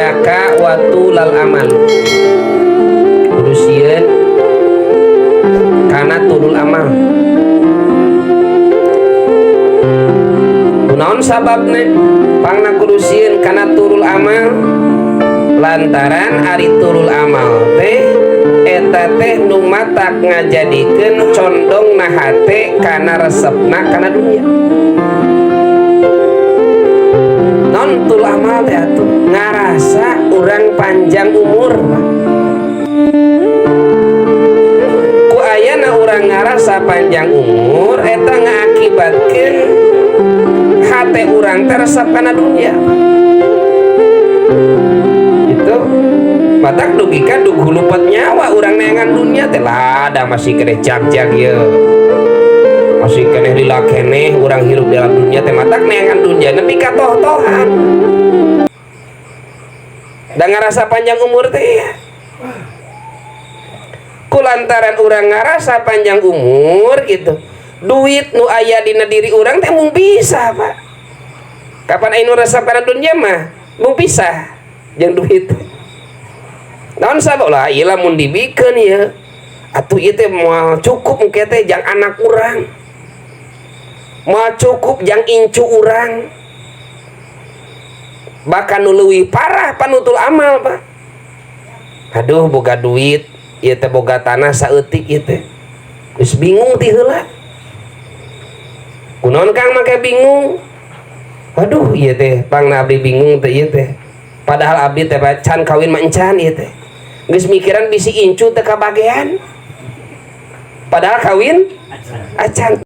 Iyyaka wa tulal amal, kudu sieun kana tulul amal. Kunaon sababna pangna kudu sieun kana tulul amal? Lantaran ari tulul amal teh eta teh nu matak ngajadikeun condong na hate kana resepna kana dunya. Non tul amal teh atuh ngarasa urang panjang umur, Pak. Ku ayana urang ngarasa panjang umur eta ngaakibatkeun hate urang teh resep kana dunya. Itu matak dugi ka dug hulupet nyawa urang neangan dunya teh lah da masih keneh jag-jag ieu. Masih keneh lila keneh urang hirup dalam dunia teh matak neangan dunya nepi ka toh-tohan. Da ngarasa panjang umur teh ya. Kulantaran urang ngarasa panjang umur gitu, duit nu aya dina diri urang teh mung bisa, Pak. Kapan aya nu resep kana dunya mah mung pisah jeung duit. Naon sabab lah ieu lamun dibikeun ieu atuh ieu teh moal cukup engke teh jang anak urang, moal cukup jang incu urang. Bahkan nu leuwih parah panutul amal, Pak. Aduh boga duit ieu teh boga tanah saeutik ieu teh geus bingung ti heula. Kunaon Kang make bingung? Aduh ieu teh pangna abdi bingung teh ieu teh. Padahal abdi teh can kawin mah encan ieu teh. Geus mikiran bisi incu teh kabagean. Padahal kawin acan.